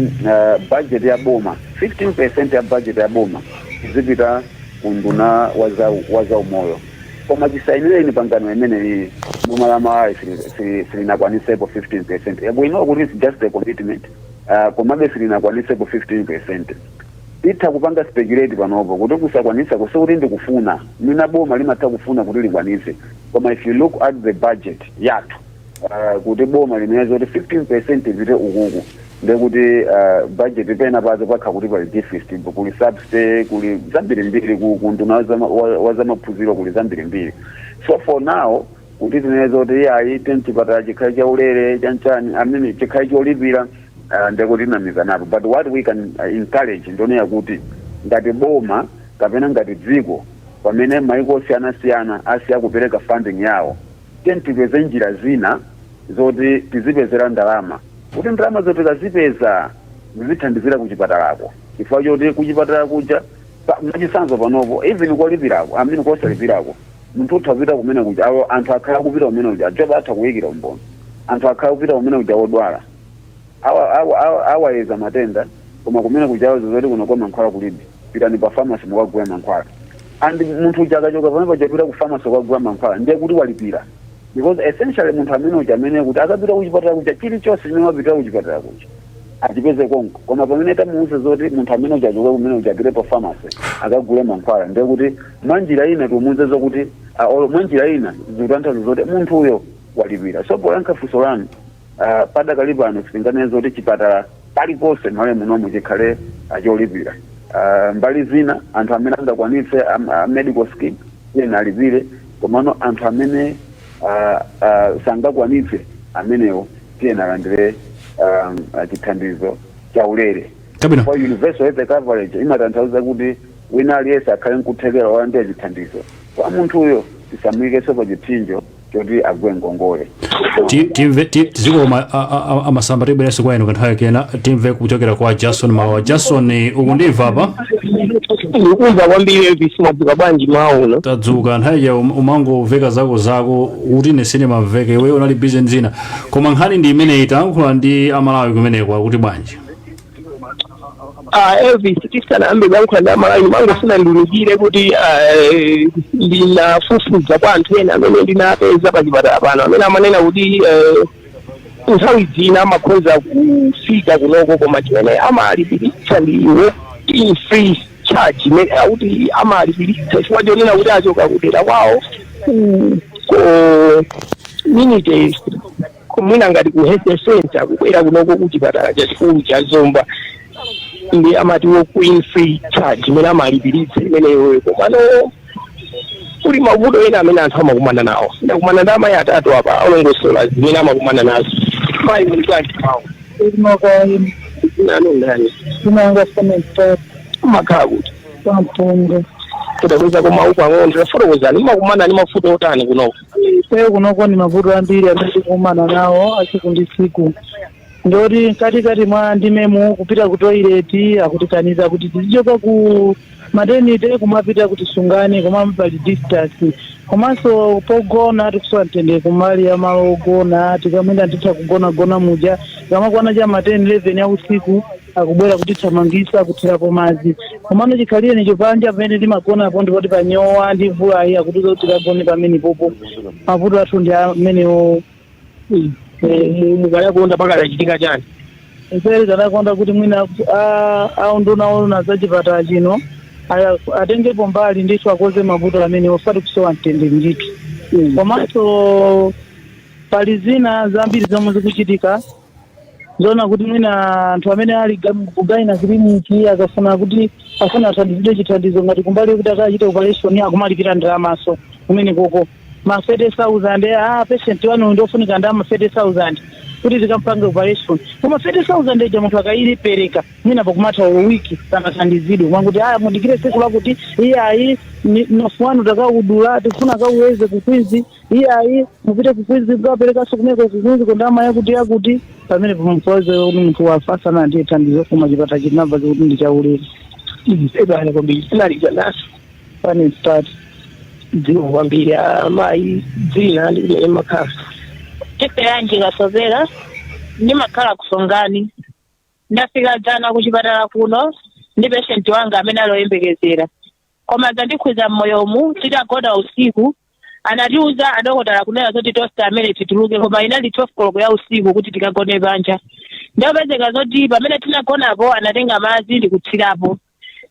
Speaker 4: budget ya boma, 15% ya budget ya boma izipita ku nduna wa za umoyo. Koma chisainireni pangano imeneyi, boma la Malawi silinakwanisepo 15%. We know kuti it's just a commitment, komabe silinakwanisepo 15%. Itha kupanga speculate panopo kuti kusakwanisa kusikuti ndikufuna mina, boma limatha kufuna kuti likwanise, koma if you look at the budget yathu, kuti boma linene kuti 15% ipite ukuku, ndekuti budget pena pazo pakha kuti pali deficit, kuli subsidy, kuli zambirimbiri, ku nduna wa zamaphunziro kuli zambirimbiri. So for now kuti tinene kuti iyayi, chipatala chikhale chaulere chanchani, I mean, chikhale cholipira, ndekuti tinamizanapo. But what we can encourage ndionera kuti ngati boma kapena ngati dziko, pamene maiko osiyanasiyana asiya kupereka funding yawo, tiye tipeze njira zina zoti tizipezera ndalama, kuti ndalama zoti tikazipeza zizithandizira kuchipatalako, chifukwa choti kuchipatala kuja mwachitsanzo panopo even kolipirako, I mean, kosalipirako, munthu utha kupita kumene kuja, awo anthu akhala kupita kumene kuja job atha kuyikira umboni, anthu akhala kupita kumene kuja wodwala awayeza matenda, koma kumene kujawo zoti kuno kwa mankhwala kulibe, pitani pa pharmacy mukagula mankhwala. And munthu uja akachoka pamene pachapita ku pharmacy kukagula mankhwala, ndiye kuti walipira, because essentially munthu amene uja amene kuti akapita kuchipatala kuja, chilichonse chimene wapitira kuchipatala kuja achipeze konko. Koma pamene tamuuza zoti munthu amene uja achoke kumene uja apite pa pharmacy akagule mankhwala, ndiye kuti mwanjira ina timuuze zokuti olo mwanjira ina zikutanthauza zoti munthu uyo walipira. So poyankha funso lanu, padakali pano sitinganene zoti chipatala paliponse m'Malawi munomu chikhale cholipira. Mbali zina anthu amene angakwanitse medical scheme ena alipire, komano anthu amene sangakwanitse amenewo tiyena alandire chithandizo chaulere.
Speaker 1: Chabwino.
Speaker 4: For universal health coverage imatanthauza kuti wina aliyense akhale nkuthekera wolandira chithandizo, kwa munthuyo tisamuyikeso pa chipsinjo choti agwe ngongole.
Speaker 1: Timve tizikoma amasamba, tibwerenso kwa inu kanthawi kena. Timve kuchokera kwa Jason Mawa. Jason, ukundimva apa?
Speaker 5: Ndikumva kwambiri, Elvis. Mwadzuka bwanji mawa uno?
Speaker 1: Tadzuka. Nthawi ya umangomveka zako zako kuti ine sindimamveka, iwe unali busy nzina, koma nkhani ndi imeneyi. Tayankhula ndi Amalawi kumeneko, akuti bwanji?
Speaker 5: Ah, Elvis, tisanayambe kuyankhula ndi Amalawi, mangofuna ndiunikire kuti ndinafufuza kwa anthu ena amene ndinapeza pa chipatala pano amene amanena kuti nthawi zina amakhoza kufika kunoko, koma chimene amalipiritsa ndi walk-in free charge imene akuti amalipiritsa chifukwa chonena kuti achoka kudera kwawo ku community, mwina ngati ku health center, kubwera kunoko ku chipatala chachikulu cha Zomba, ndi amati walk-in free charge imene amalipiritsa imeneyoyo. Komano kuli mavuto ena amene anthu amakumana nawo. Ndakumana ndi amayi atatu apa, alongosola zimene amakumana nazo. Mayi, muli bwanji mawu? Nanu ndani?
Speaker 6: Inanga Sementet.
Speaker 5: Umakhala kuti?
Speaker 6: Pampunga.
Speaker 5: Kudakweza koma pang'ono, tafotokozani, mumakumana ndi mavuto otani kunoko?
Speaker 6: Ifeyo kunoko ni mavuto ambiri amene tikukumana nawo atsiku ndi tsiku. Ndoti mkatikati mwa ndimemu kupita ku toilet akutikaniza kuti tizichoka ku maternity kumapita kuti Sungani, koma pali distance. Komanso pogona tikusowa mtendere kumali ya malo ogona. Tikamwenda nditha kugonagona muja, tikamakwana cha ma 10 11 ya usiku akubwera kutithamangisa, kuthirapo madzi. Komano chikhalire nicho panja pamene timagonapo ndipoti panyowa ndi mvulayi, akutiza kuti tikagone pamene popo. Mavuto athu ndi amenewo.
Speaker 5: Mukanakonda pakadachitika chani?
Speaker 6: Ifere tanakonda kuti mwina aunduna ona za chipatala chino atengepo mbali ndithu, akoze mavuto amene osati kusowa mtendere ndithu. Komanso pali zina zambiri zomwe zikuchitika zoona kuti mwina anthu amene ali ku gynae clinic akafuna kuti afuna athandizidwe chithandizo ngati kumbali kuti akachite operation, akumalipira ndalamaso kumene koko. Ma 30,000, ah, patient wanu ndofunika ndama 30,000 kuti tikampange operation, koma 30,000 ija munthu akayilipereka mwina pakumatha wiki sanathandizidwe, mwakuti aya, mudikire tsiku lakuti, iyayi, mnofu wanu takaudula, tifuna kauweze ku Queens, iyayi, mupite ku Queens kukaperekanso kumeko ku Queens kundama yakuti yakuti, pamene pampoze kuti munthu wafa sanandiye thandizo. Koma chipatala chinamva kuti ndi chaulere.
Speaker 5: Ebale kwambiri, tinalija naso
Speaker 6: Pane start.
Speaker 5: Dziko kwambiri, amayi, dzina ndi kumene makhala?
Speaker 7: Tiferanji Kasopera, ndimakhala kusongani. Ndafika dzana kuchipatala kuno ndi patient wanga amene aloyembekezera, koma zandikhwiza mmoyomu. Titagona usiku anatiuza adokotala kunena zoti tonse amene tituluke, koma inali 12 koloko ya usiku kuti tikagone panja. Ndopezeka zoti pamene tinagonapo anatenga madzi ndikuthirapo.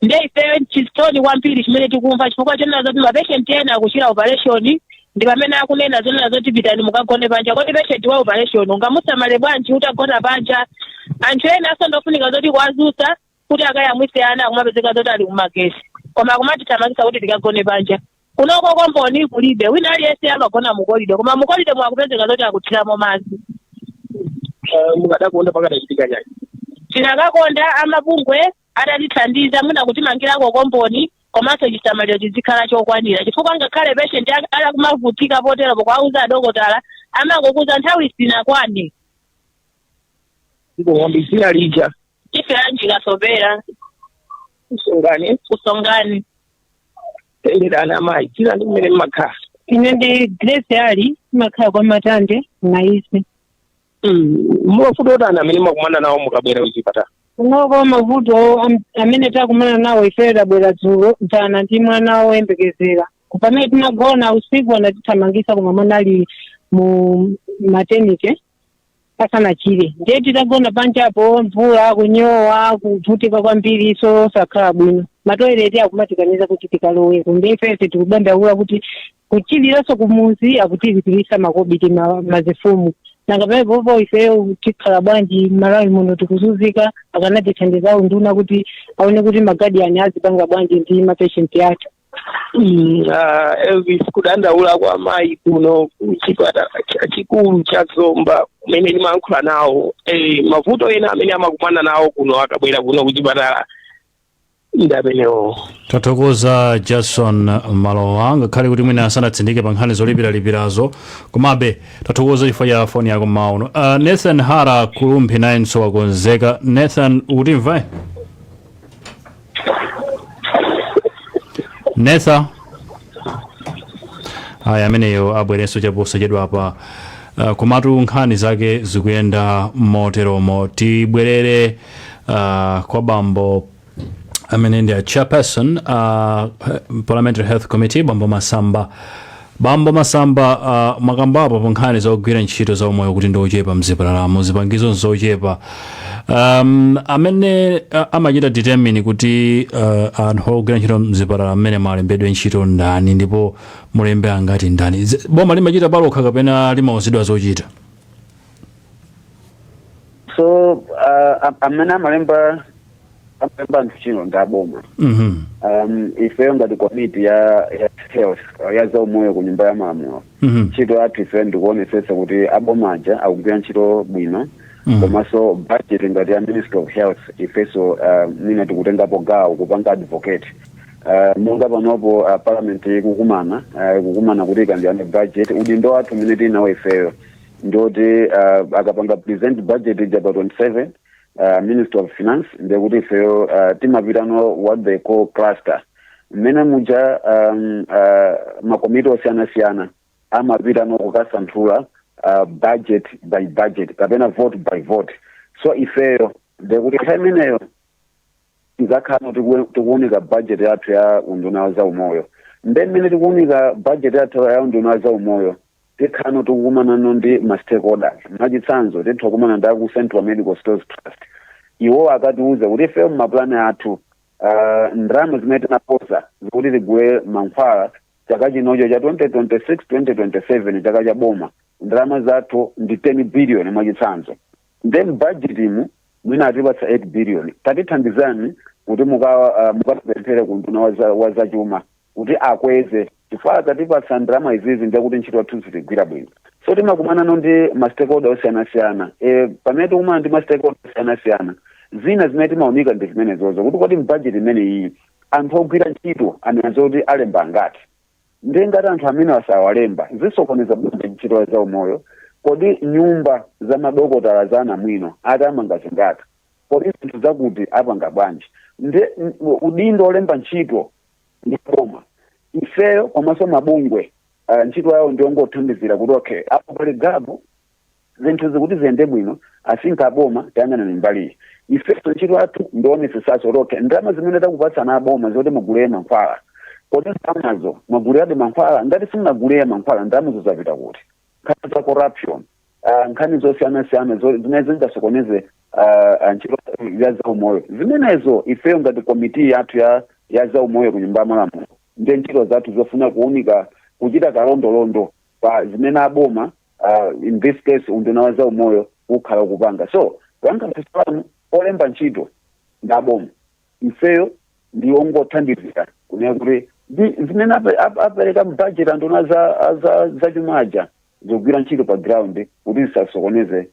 Speaker 7: Nde ifeyo chisoni kwambiri chimene tikumva, chifukwa chonena zoti mapatient ena akuchira operation, ndi pamene akunena zonena zoti pitani mukagone panja. Kodi patient wa operation ungamusamale bwanji utagona panja? Anthu ena asandofunika zoti kuwazusa kuti akayamwise ana, akumapezeka zoti ali kumagesi, koma akumatithamangisa kuti tikagone panja. Kunoko komboni kulibe, wina aliyense amagona mucorridor, koma mucorridor mwakupezeka zoti akuthiramo madzi.
Speaker 5: Mukadakonda pakadachitika chani?
Speaker 7: Tinakakonda amabungwe atatithandiza mwina kutimangirako komboni, komanso chisamaliro chizikhala chokwanira, chifukwa ngakhale patient alakumavutika potero, pokuauza adokotala amangokuza nthawi sinakwane.
Speaker 5: Dziko kwambiri, dzina lija?
Speaker 7: Tiferanji Kasopera.
Speaker 5: Kusongani?
Speaker 7: Kusongani.
Speaker 5: Tenderani, amayi, dzina ndi kumene mmakhala?
Speaker 8: Ine ndi Grace Ali, ndimakhala kwa Matande Naisi.
Speaker 5: Mavuto otani amene makumana nawo mukabwera kuchipatala?
Speaker 8: Kunoko mavuto amene takumana nawo, ife tabwera dzulo, dzana, ndi mwana woyembekezera. Pamene tinagona usiku anatithamangisa, koma mwana ali mu maternity asanachire. Ndiye titagona panjapo, mvula, kunyowa, kuvutika kwambiri, so sakhala bwino. Matoilet akumatikaniza kuti tikaloweko. Ndiye ifense tikudandaula kuti kuchiliranso kumuzi akutilipirisa makobiti mazifumu. Nanga pamenepopo ifeyo tikhala bwanji? Malawi muno tikuzunzika. Akanatithandizawo nduna kuti aone kuti maguardian azipanga bwanji ndi mapatient athu.
Speaker 5: Elvis, kudandaula kwa amayi kuno kuchipatala chachikulu cha Zomba kumene ndimayankhula nawo, mavuto ena amene amakumana nawo kuno akabwera kuno kuchipatala ndi amenewo.
Speaker 1: Tathokoza, Jason Malowa. Ngakhale kuti mwina asanatsindike pa nkhani zolipiralipirazo, komabe tathokoza chifukwa cha foni yako mauno. Nathan Hara Kulumphi nayenso wakonzeka. Nathan, ukutimva? Nathan, aya, ameneyo abwerenso chaposachedwapa. Komatu nkhani zake zikuyenda moteromo. Tibwerere kwa bambo amene ndi a chairperson Parliamentary Health Committee, Bambo Masamba. Bambo Masamba, mwakambapo pa nkhani zogwira ntchito za umoyo kuti ndiochepa mzipatalamo, zipangizo zochepa. Amene amachita determine kuti anthu ogwira ntchito mzipatala amene mwalembedwe ntchito ndani, ndipo mulembe angati ndani? Boma limachita palokha kapena limauzidwa zochita?
Speaker 4: So amene amalemba anthu chino ndi aboma. Ifeyo ngati komiti ya health, ya zaumoyo ku Nyumba ya Malamulo, ntchito yathu ifeyo ndikuonetsetsa kuti aboma aja akugwira ntchito bwino, komanso budget ngati ya Ministry of Health ifenso mwina tikutengapo gawo kupanga advocate. Monga panopo parliament ikukumana kuti ikambirane budget, udindo wathu umene tili nawo ifeyo ndoti akapanga present budget ija pa 27, Minister of Finance, ndekuti ifeyo timapitano what they call cluster, mmene muja makomiti osiyanasiyana amapitano kukasanthula budget by budget kapena vote by vote. So ifeyo ndekuti nthawi imeneyo tizakhala tikuunika budget yathu ya unduna wa zaumoyo. Nde mmene tikuunika budget yathu ya unduna wa zaumoyo, tikhano tikukumanano ndi ma stakeholders. Mwachitsanzo, titha kukumana ndi aku Central Medical Stores Trust. Iwo akatiuza kuti ifeyo mumapulani athu, ndalama zimene tinaposa zikuti tigule mankhwala chaka chinocho cha 2026 2027, chaka cha boma, ndalama zathu ndi 10 billion mwachitsanzo, then budget imu mwina atipatsa 8 billion, tatithandizani kuti mukatipemphere ku nduna wa zachuma kuti akweze. Chifukwa akatipatsa ndalama izizi, ndiye kuti ntchito yathu zitigwira bwino. So timakumanano ndi ma stakeholder osiyanasiyana. Pamene tikumana ndi ma stakeholder osiyanasiyana, zina zimene timaunika ndi zimenezozo, kuti kodi mbudget imene iyi anthu ogwira ntchito anena zoti alemba angati? Ndiye ngati anthu amene asawalemba, zisokoneza bwanji ntchito za umoyo? Kodi nyumba za madokotala za anamwino ati amanga zingati? Kodi zinthu zakuti apanga bwanji? Nde udindo olemba ntchito ndi boma. Ifeyo komanso mabungwe, ntchito yawo ndiyongothandizira kuti okay, apo pali gap, zinthu zikuti ziyende bwino, asinka aboma tayang'anani mbaliyi. Ifenso ntchito yathu ndionesesaso kuti okay, ndalama zimene takupatsana aboma zoti mugulire mankhwala, kodi ndalamazo mwaguliradi mankhwala? Ngati simunagulire mankhwala, ndalamazo zapita kuti? Nkhani za corruption, nkhani zosiyanasiyana zimene zingasokoneze ntchito ya zaumoyo, zimenezo ifeyo ngati komiti yathu ya zaumoyo ku Nyumba ya Malamulo, ndiye ntchito zathu zofuna kuunika, kuchita kalondolondo pa zimene aboma, in this case unduna wa zaumoyo, ukhala ukupanga. So kuyankha funso, olemba ntchito ndi aboma, ifeyo ndi ongothandizira kunena kuti zimene apereka mbudget anduna za chumaja zogwira ntchito pa ground kuti zisasokoneze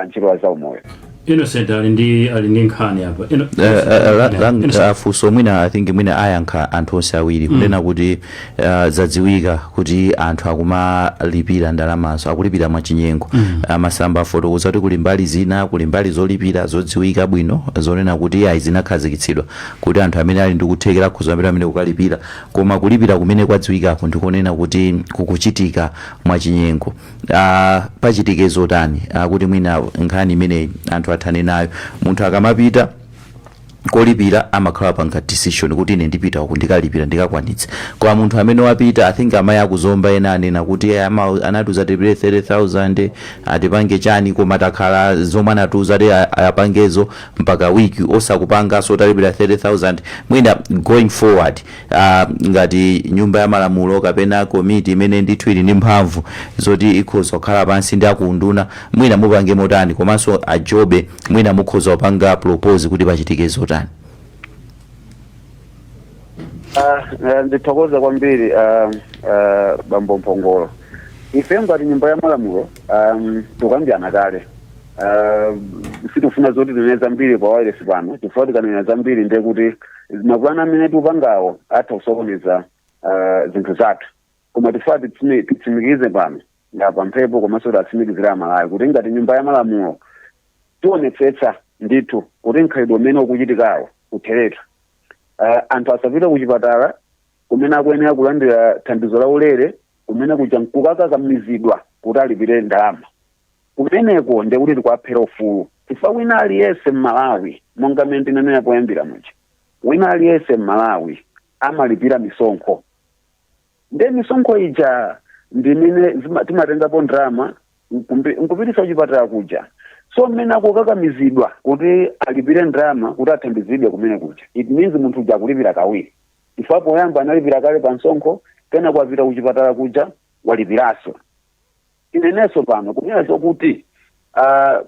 Speaker 4: ntchito ya zaumoyo.
Speaker 1: Innocent ali ndi nkhani apa.
Speaker 2: Yeah, funso mwina, I think mwina ayankha anthu onse awiri, kunena kuti zadziwika kuti anthu akumalipira ndalamazo, akulipira mwachinyengo. Masamba afotokoza kuti kuli mbali zina, kuli mbali zolipira zodziwika bwino, zonena kuti ayi, zinakhazikitsidwa kuti anthu amene ali ndi kuthekera akhoza amene amene kukalipira, koma kulipira kumene kwadziwikako ndikunena kuti kukuchitika mwachinyengo. Pachitike zotani kuti mwina nkhani imeneyi anthu athane nayo? Munthu akamapita kolipira amakhala panga decision kuti ine ndipita uku, ndikalipira, ndikakwanitsa. Koma munthu amene wapita, I think amayi akuzomba ena anena kuti anatiuza tilipire 30,000, atipange chani, koma takhala zomwe anatiuza ati apangezo mpaka wiki osakupanganso, talipira 30,000. Mwina going forward, ngati Nyumba ya Malamulo kapena komiti imene ndithu ili ndi mphamvu zoti ikhoza kukhala pansi ndi akunduna, mwina mupange motani? Komanso ajobe, mwina mukhoza kupanga propose kuti pachitike zotani?
Speaker 4: Ndithokoza kwambiri, bambo Mphongolo. Ife ngati Nyumba ya Malamulo tikambirana kale. Sitifuna zoti tinene zambiri pa wireless pano, chifukwa tikanena zambiri ndiye kuti mapulani amene tikupangawo atha kusokoneza zinthu zathu. Koma tifuna titsimikize pano ngapa mphepo, komanso tatsimikizira Amalawi kuti ngati Nyumba ya Malamulo tionetsetsa ndithu kuti mkhalidwe umene ukuchitikawo utheretu. Anthu asapite kuchipatala kumene akuyenera kulandira thandizo la ulere, kumene kuja nkukakakamizidwa kuti alipire ndalama kumeneko, ndekuti tikuaphera ufulu, chifukwa wina aliyense mMalawi, monga mmene tinanena poyambira muja, wina aliyense mMalawi amalipira misonkho. Nde misonkho ija ndimene timatengapo ndalama nkupitisa kuchipatala kuja. So mmene akukakamizidwa kuti alipire ndalama kuti athandizidwe kumene kuja, it means munthu uja akulipira kawiri, chifukwa poyamba analipira kale pa msonkho, kena kuwapita kuchipatala kuja walipiranso. Inenenso pano kunena zokuti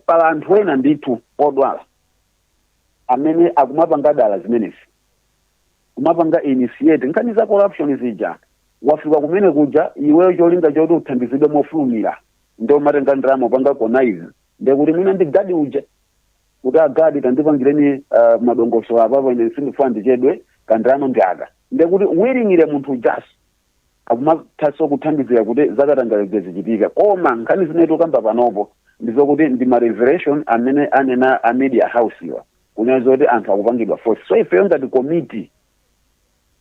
Speaker 4: pala anthu ena ndithu odwala amene akumapanga dala zimenezi, kumapanga initiate nkhani za corruption zija. Wafika kumene kuja iweyo cholinga choti uthandizidwe mofulumira, ndio umatenga ndalama upanga connive, ndekuti mwina ndi gadi uja, kuti agadi, tandipangireni madongosolo apapo, ine sindifuna ndichedwe, kandalama ndi aka. Ndekuti willingly munthu ujaso akumathanso kuthandizira kuti zakatangale zichitika. Koma nkhani zimene tikamba panopo ndizokuti ndi ma revelation amene anena a media house iwa, kunena zoti anthu akupangidwa force. So ifeyo ngati committee,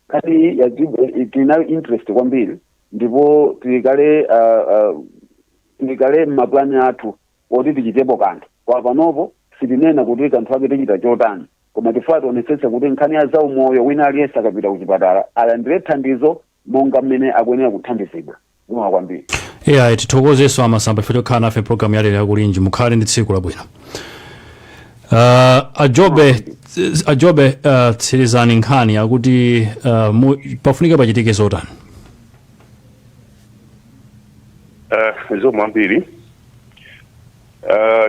Speaker 4: nkhani tinayo interest kwambiri, ndipo tilikale mmaplani athu oti tichitepo kanthu. Kwa panopo sitinena kuti kanthu ake tichita chotani, koma tifuna tionetsetse kuti nkhani ya zaumoyo, wina aliyense akapita kuchipatala alandire thandizo monga mmene akuyenera kuthandizidwa. Zikomo kwambiri.
Speaker 1: Yeah, tithokozenso amasamba ife tokhala nafe program yalero yakulinji. Mukhale ndi tsiku labwino. Ajobe, tsirizani nkhani yakuti pafunika pachitike zotani?
Speaker 3: Zikomo kwambiri.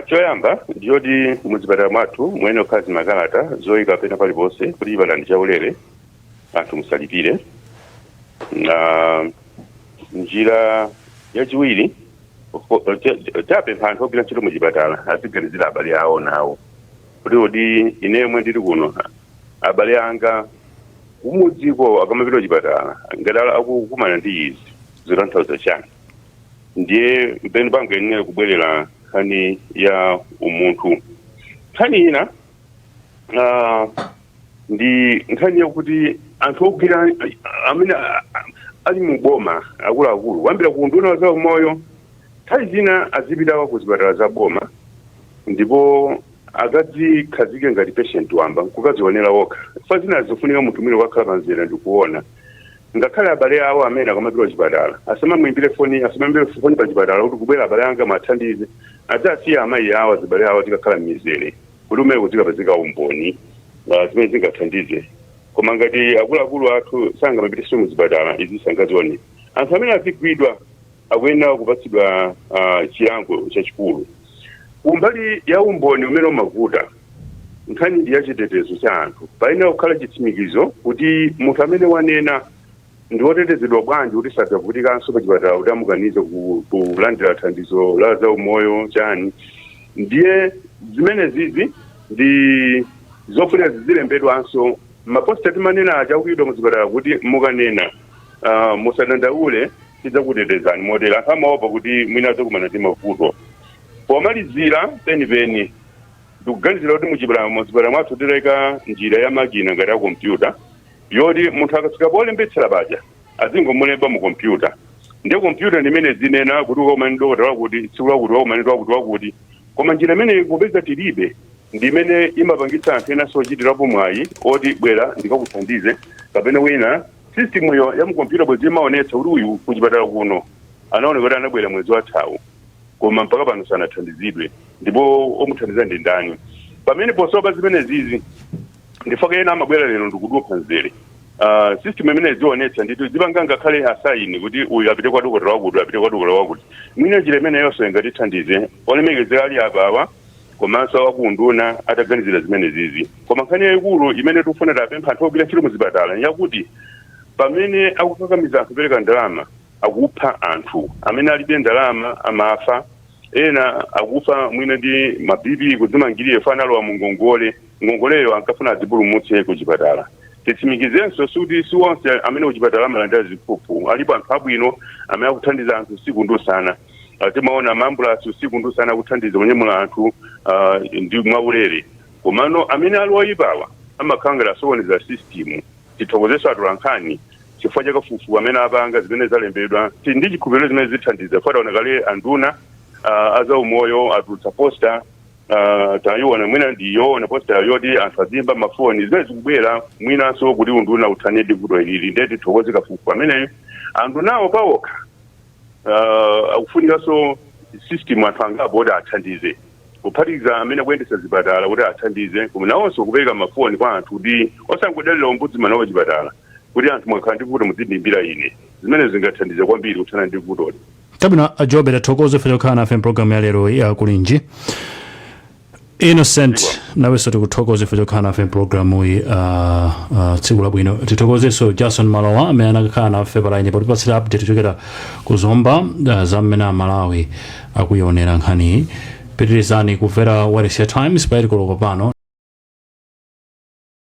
Speaker 3: Choyamba ndiyoti muzipatala mwathu muyenera kukhala zimakalata zoyika pena paliponse kuti chipatala ndi chaulere, anthu musalipire. Na Njira yachiwiri, tapempha anthu ogwira ntchito muchipatala aziganizira abale awo nawo, kuti kodi ine yemwe ndili kuno, abale anga kumudziko akamapita kuchipatala ngati akukumana ndi izi, zotanthauza chani? Ndiye mpeni pangoyenera kubwerera nkhani ya umunthu. Nkhani ina ndi nkhani yakuti anthu ogwira amene ali mu boma, akuluakulu kuyambira ku nduna za umoyo, nthawi zina azipita ku zipatala za boma ndipo akadzikhazike ngati patient wamba nkukazionera okha. Fa zina zofunika munthu mwini wakhala panzira ndikuona. Ngakhale abale awo amene akamapita kuchipatala asamamuimbire foni, asamamuimbire foni pa chipatala kuti kubwera abale anga mathandize. Adzasiya amayi awo, azibale awo tikakhala m'mizere kuti umene kuzikapezeka umboni zimene zingathandize. Koma ngati akuluakulu athu sangamapiteso muzipatala, izi sangazione. Anthu amene azigwidwa akuyenera kupatsidwa chilango chachikulu. Kumbali ya umboni umene umavuta, nkhani ndi ya chitetezo cha anthu. Payenera kukhala chitsimikizo kuti munthu amene wanena ndi wotetezedwa bwanji, kuti sadzavutikanso pa chipatala kuti amukanize kulandira thandizo la zaumoyo chani. Ndiye zimene zizi ndi zofunika zizilembedwanso ma poster timanena aja akuyidwa muzipatala kuti mukanena, musadandaule, tidzakutetezani motera. Anthu amaopa kuti mwina adzakumana ndi mavuto. Pomalizira penipeni, ndikuganizira kuti muzipatala mwathu tileka njira ya makina ngati ya kompyuta, yoti munthu akafika polembetsera paja azingomulemba mu kompyuta, ndiye kompyuta ndimene zinena kuti ukakumane dokotala wakuti tsiku lakuti, wakumane wakuti wakuti. Koma njira imene popeza tilibe, ndi imene imapangitsa anthu ena sochitirapo mwayi oti bwera ndikakuthandize, kapena wina system yo ya mukompyuta bwezi imaonetsa kuti uyu kuchipatala kuno anaoneka kuti anabwera mwezi wathawu, koma mpaka pano sanathandizidwe, ndipo omuthandiza ndi ndani? Pamene posopa zimene zizi ndifaka ena amabwera lero ndikudupha mzere. System imene zionetsa ndithu zipanga ngakhale assign kuti uyu apite kwa dokotala wakuti, apite kwa dokotala wakuti. Mwina njira imeneyonso ingatithandize. Olemekezeka ali abawa komanso akunduna ataganizira zimene zizi. Koma nkhani yayikulu imene tikufuna tapempha anthu ogwira ntchito muzipatala yakuti pamene akukakamiza anthu kupereka ndalama, akupha anthu amene alibe ndalama. Amafa ena, akufa mwina ndi ma BP, kudzimangirira fana alowa mu ngongole, ngongoleyo ankafuna adzipulumutse kuchipatala. Titsimikizenso sikuti si onse amene kuchipatala amalandira ziphuphu. Alipo anthu abwino amene akuthandiza anthu usiku ndi usana. Timaona ma ambulance usiku ndi usana akuthandiza kunyamula anthu ndi mwaulere. Komano amene ali oyipawa amakhala ngati asokoneza system. Tithokozeso atolankhani chifukwa cha kafukufuku amene apanga, zimene zalembedwa. Tili ndi chikhulupiriro zimene zithandiza. Fataona kale anduna azaumoyo atulutsa poster, tayiona, mwina ndiyoona poster yoti anthu azimba mafoni zimene zikubwera, mwinanso kuti unduna uthane ndi vuto ilili. Ndiye tithokoze kafukufuku ameneyo. Anthu nawo pawokha akufunikanso system, anthu angapo kuti athandize, kuphatikiza amene akuyendetsa zipatala kuti athandize, koma nawonso kupereka mafoni kwa anthu kuti osangodalira ombudsman wa chipatala, kuti anthu mwakhala ndi vuto muzindiimbira ine. Zimene zingathandize kwambiri kuthana ndi vutoli.
Speaker 1: Chabwino, Ajobe, tathokoza ife chokhala nafe mpulogalamu ya lero ya Kulinji. Innocent, nawenso tikuthokoza ife chokhala nafe mpulogalamu iyi. Tsiku labwino. Tithokozenso Jason Malowa amene anakhala nafe pa line potipatsira update kuchokera ku Zomba za mmene Amalawi akuyionera nkhaniyi. Pitirizani kumvera Wailesi ya Times pa 8 koloko pano.